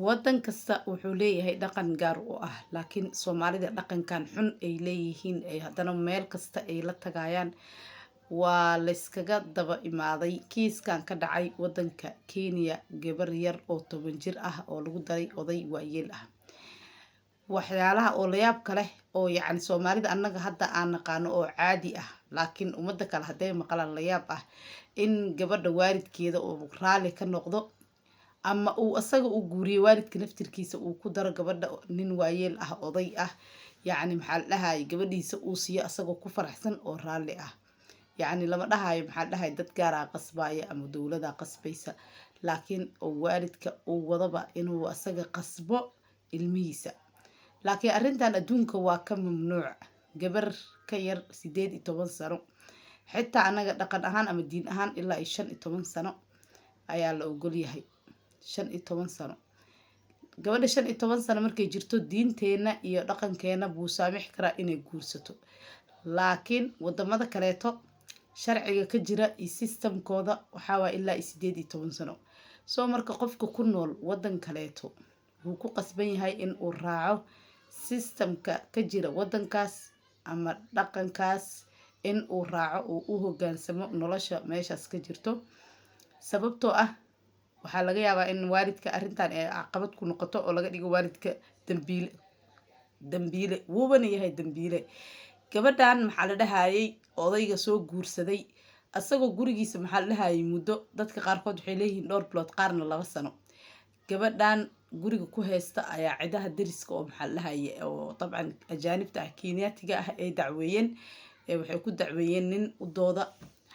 Wadan kasta wuxuu leeyahay dhaqan gaar u ah, laakiin Soomaalida dhaqankan xun ay leeyihiin ay haddana meel kasta ay la tagayaan waa layskaga daba imaaday. Kiiskan ka dhacay wadanka Kenya, gabar yar oo 10 jir ah oo lagu daray oday waayeel ah, waxyaalaha oo layaabka leh oo yacni Soomaalida annaga hadda aan naqaano oo caadi ah, laakiin ummadda kale hadday maqlaan layaab ah, in gabadha waalidkeeda uu raalli ka noqdo ama uu asaga uu guuriyo, waalidka naftirkiisa uu ku daro gabadha nin waayeel ah, oday ah, yacni maxaa la dhahaye, gabadhiisa uu siiyo asagoo ku faraxsan oo raalli ah. Yacni lama dhahayo, maxaa la dhahay, dad gaaraa qasbaya ama dowladaa qasbaysa, laakiin oo waalidka uu wadaba inuu asaga qasbo ilmihiisa. Laakiin arrintan adduunka waa ka mamnuuc. Gabar ka yar 18 sano, xitaa annaga dhaqan ahaan ama diin ahaan ilaa iyo 15 sano ayaa la ogolyahay. 15 sano, gabadha 15 sano markay jirto, diinteenna iyo dhaqankeena buu saamixi karaa inay guursato. Laakiin wadamada kaleeto sharciga ka jira iyo systemkooda waxaa waaya ilaa iyo 18 sano. Soo marka qofka ku nool wadan kaleeto wuu ku qasban yahay in uu raaco systemka ka jira wadankaas ama dhaqankaas, in uu raaco, uu u hogaansamo nolosha meeshaas ka jirto, sababtoo ah waxaa laga yaabaa in waalidka arrintan ay caqabad ku noqoto oo laga dhigo waalidka dambiile. Dambiile wuubana yahay, dambiile. Gabadhan, maxaa la dhahayay, odayga soo guursaday asagoo gurigiisa, maxaa la dhahayay, muddo dadka qaarkood waxay leeyihiin dhowr bilood, qaarna 2 sano gabadhan guriga ku haysta ayaa cidaha deriska oo, maxaa la dhahayay, oo dabcan ajaanibta ah, Kenyaatiga ah, ay dacweeyeen. Waxay ku dacweeyeen nin u dooda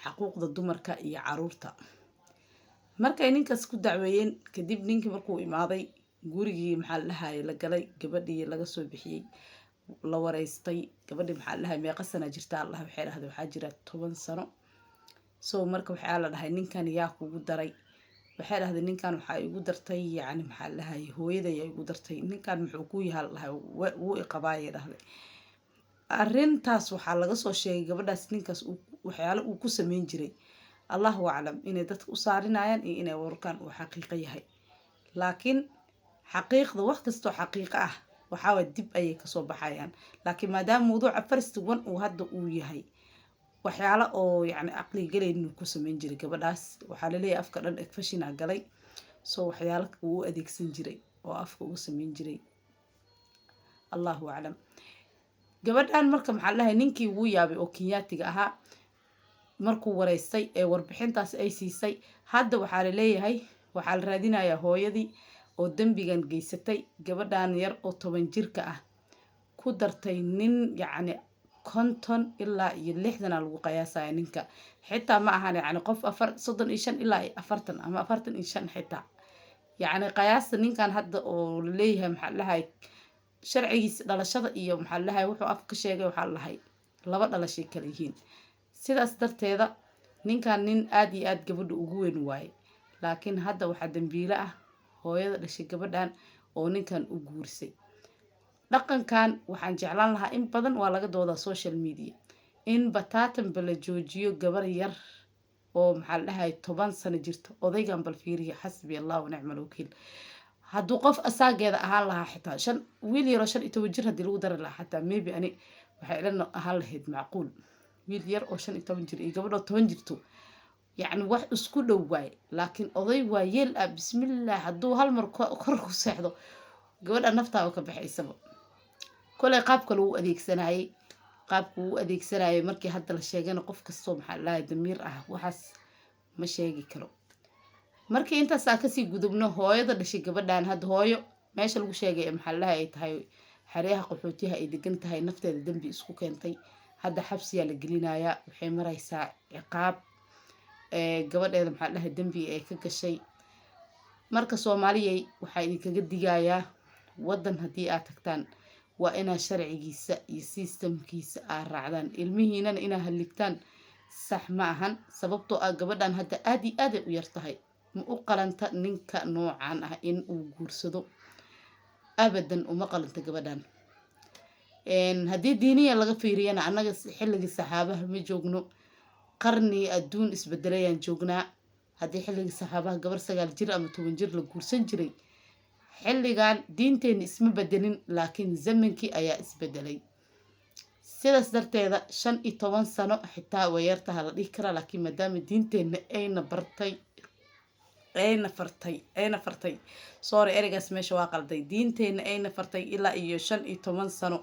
xaquuqda dumarka iyo caruurta. Markay ninkaas ku dacweeyeen kadib, ninkii markuu imaaday gurigii, maxaa la dhahayay, la galay, gabadhii laga soo bixiyey, la wareystay gabadhii, maxaa la dhahay, meeqa sana jirtaa la dhahay. Waxay dhahday waxaa jira 10 sano. So marka waxaa la dhahay, ninkan yaa kugu daray? Waxay dhahday ninkan waxaa igu dartay, yacni maxaa la dhahay, hooyada yaa igu dartay. Ninkan muxuu ku yahaa la dhahay. Wuu iqabaayay dhahday. Arrintaas waxaa laga soo sheegay gabadhaas ninkaas waxyaalo uu ku sameyn jiray. Allahu aclam inay dadka u saarinayaan iyo inay wararkan uu xaqiiqo yahay, laakiin xaqiiqda, wax kastoo xaqiiqo ah, waxaa dib ayay kasoo baxayaan. Laakiin maadaama mawduuca first one uu hadda uu yahay, waxyaalo oo yacni caqliga galaynin uu ku sameyn jiray gabadhaas, waxaa laleeyahay afka dhan infection galay. So waxyaalo uu u adeegsan jiray oo afka ugu sameyn jiray, Allahu aclam. Gabadhan marka, maxaa dhahay, ninkii wuu yaabay oo Kenyaatiga ahaa markuu wareystay ee warbixintaas ay siisay. Hadda waxaa laleeyahay waxaa la raadinayaa hooyadii oo dembigan geysatay, gabadhan yar oo 10 jirka ah ku dartay nin yacni 50 ilaa iyo 60 aa lagu qiyaasaya. Ninka xitaa ma ahan yacni qof afar 35 ilaa iyo 40 ama 45 xitaa, yacni qiyaasta ninkan hadda oo laleeyahay, maxaa la dhahay, sharcigiisa dhalashada iyo, maxaa la dhahay, wuxuu af ka sheegay, waxaa la dhahay laba dhalashay kala yihiin. Sidaas darteeda ninkan nin aada iyo aada gabadha ugu weyn waaye. Laakiin hadda waxaa dambiile ah hooyada dhashay gabadhan oo ninkan u guurisay. Dhaqankan waxaan jeclaan lahaa, in badan waa laga doodaa social media, in bataatanba la joojiyo. Gabar yar oo, maxaa la dhahay, 10 sano jirta, odaygan bal fiiriya, xasbi Allah wa nicmal wakiil. Hadduu qof asaageeda ahaan lahaa, xitaa shan wiil yaroo 15 jir haddii lagu dari lahaa xataa, maybe ani waxay ila ahaan lahayd macquul. Wiil yar oo 15 jir iyo gabadhoo 10 jirto, yacni wax isku dhow waaye. Laakiin oday waa yeel ah, bismillah, hadduu hal mar kor ku seexdo gabadha naftaaba ka baxaysaba. Kolay qaabka lagu adeegsanayay, qaabka uu adeegsanayay markii hadda la sheegana, qof kastoo, maxaa la dhahay, damiir ah waxaas ma sheegi karo. Markii intaas aan kasii gudubno, hooyada dhashay gabadhan, hadda hooyo meesha lagu sheegay ee, maxaa la dhahay, ay tahay xeryaha qaxootiyaha ay degan tahay, nafteeda dembi isku keentay. Hadda xabsiyaa la gelinayaa, waxay maraysaa ciqaab gabadheeda, maxaa la dhahay, dembiga ay ka gashay. Marka Soomaaliyay, waxaa idinkaga digayaa, waddan haddii aad tagtaan waa inaa sharcigiisa iyo systemkiisa aad raacdaan. Ilmihiinana inaa halligtaan sax ma ahan, sababtoo ah gabadhan hadda aada iyo aaday u yar tahay, ma u qalanta ninka noocan ah in uu guursado, abadan uma qalanta gabadhan. Haddii diiniya laga fiiriyana, annaga xilligii saxaabaha ma joogno, qarni adduun isbedelayaan joognaa. Haddii xilligii saxaabaha gabar 9 jir ama 10 jir la guursan jiray. Xilligan diinteenna isma bedelin, laakiin zamankii ayaa isbedelay. Sidaas darteeda 15 sano xitaa way yartaha la dhihi karaa, laakiin maadaama diinteenna ayna bartay, ayna fartay, sorry, ereygaas meesha waa qalday, diinteenna ayna fartay ilaa iyo 15 sano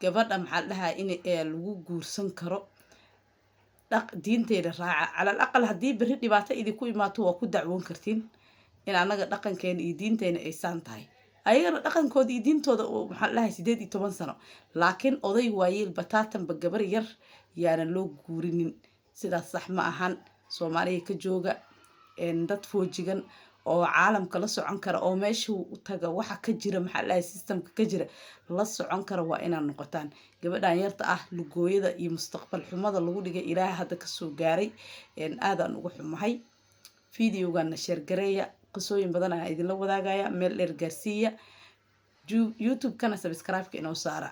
gabadha, maxaa la dhahaa, in lagu guursan karo. Dhaq diinteeda raaca. Calal aqal haddii berri dhibaato idinku imaato, waa ku dacwoon kartiin in annaga dhaqankeena iyo diinteena ay saan tahay, ayagana dhaqankooda iyo diintooda, maxaa la dhahay, 18 sano. Laakiin oday waayeel bataatanba gabar yar yaanan loo guurinin, sidaas sax ma ahan. Soomaaliya ka jooga dad foojigan oo caalamka la socon kara, oo meesha u taga waxa ka jira, maxaa la dhahay, systemka ka jira la socon kara waa inaad noqotaan. Gabadhan yarta ah lugooyada iyo mustaqbal xumada lagu dhigay Ilaaha hadda kasoo gaaray, aadaan uga xumahay. Videogana share gareeya, qisooyin badan ayaan idinla wadaagaya, meel dheer gaarsiiya, YouTube-kana subscribe-ka inoo saara.